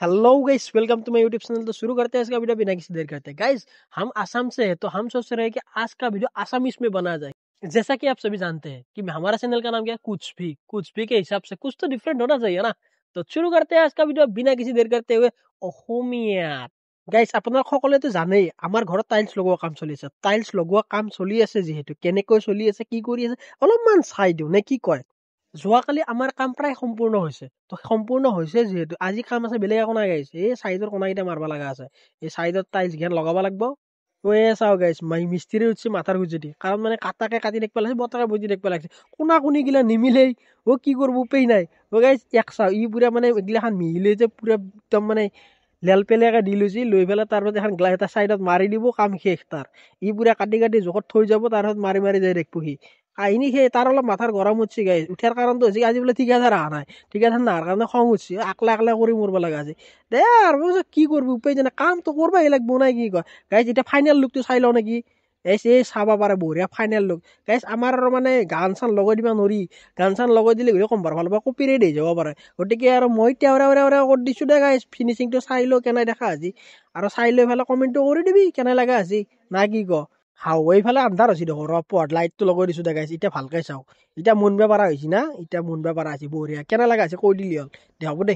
Hello guys, welcome to my YouTube channel. तो शुरू करते हैं आज का वीडियो बिना किसी देर करते। गाइस, हम आसाम से है तो हम सोच रहे हैं कि आज का वीडियो आसामीज में बना जाए। जैसा कि आप सभी जानते हैं कि हमारा चैनल का नाम क्या है, कुछ भी। कुछ भी के हिसाब से कुछ तो डिफरेंट होना चाहिए ना। तो शुरू करते हैं आज का वीडियो बिना किसी देर करते हुए অসমীয়াত। গাইছ, আপোনালোক সকলোৱেতো জানেই আমাৰ ঘৰত টাইলছ লগোৱা কাম চলি আছে। টাইলছ লগোৱা কাম চলি আছে যিহেতু কেনেকৈ চলি আছে, কি কৰি আছে, অলপমান চাই দিওঁ নে কি কয়। যোৱাকালি আমাৰ কাম প্ৰায় সম্পূৰ্ণ হৈছে। তো সম্পূৰ্ণ হৈছে যিহেতু আজি কাম আছে, বেলেগ একো নাই গাইছ। এই চাইডৰ কোণাকেইটা মাৰিব লগা আছে, এই চাইডত টাইলছ কেইখন লগাব লাগিব। এই চাওঁ গাইছ, মাই মিস্ত্ৰী উঠছে মাথাৰ খুজুতি, কাৰণ মানে কাটাকে কাটি থাকিব লাগিছে, বতাকে বজি থাকিব লাগিছে, কোনা কোনিগিলা নিমিলেই। অ' কি কৰিব উপায় নাই। অ' গাইছ, এক চাওঁ, ই পুৰা মানে এইগিলাখান মিহিলে যে পুৰা একদম মানে লেলপেলীয়াকে দি লৈছি, লৈ পেলাই তাৰপাছত এখন গ্লাছ এটা চাইডত মাৰি দিব, কাম শেষ তাৰ। ই পুৰা কাটি কাটি জোখত থৈ যাব, তাৰপাছত মাৰি মাৰি যাই থাকিব সি। কাহিনী সেই তাৰ অলপ মাথাৰ গৰম উঠছি গাইছ। উঠাৰ কাৰণটো হৈছে আজি বোলে ঠিকাদাৰ অহা নাই, ঠিকাদাৰ নাহাৰ কাৰণে খং উঠছি, আকলা আকলা কৰি মৰিব লগা আছে। দে আৰু মই কৈছো, কি কৰবি উপায় নাই, কামটো কৰবাই লাগব নাই কি কয়। গাইছ, এতিয়া ফাইনেল লুকটো চাই লওঁ নেকি। এই চাব পাৰে বঢ়িয়া ফাইনেল লুক। গাইছ, আমাৰ আৰু মানে গান চান লগাই দিব নোৱাৰি, গান চান লগাই দিলে গোটেই কম্পাৰ ফালৰ পৰা কপিৰাইট হৈ যাব পাৰে। গতিকে আৰু মই তেওৰা ওৰা কৰি দিছোঁ দে গাইছ। ফিনিচিংটো চাই লওঁ কেনে দেখা আজি, আৰু চাই লৈ পেলাই কমেণ্টটো কৰি দিবি কেনে লগা আজি না কি ক। হাও, এইফালে আন্ধাৰ হৈছে দেখোন, ৰ পোহৰ লাইটটো লগাই দিছোঁ দে গাইছ। এতিয়া ভালকে চাওঁ, এতিয়া মনবা পাৰা হৈছে না, এতিয়া মনবা পাৰা হৈছে বঢ়িয়া। কেনে লগা হৈছে কৈ দিলি হ'ল দে, হ'ব দে।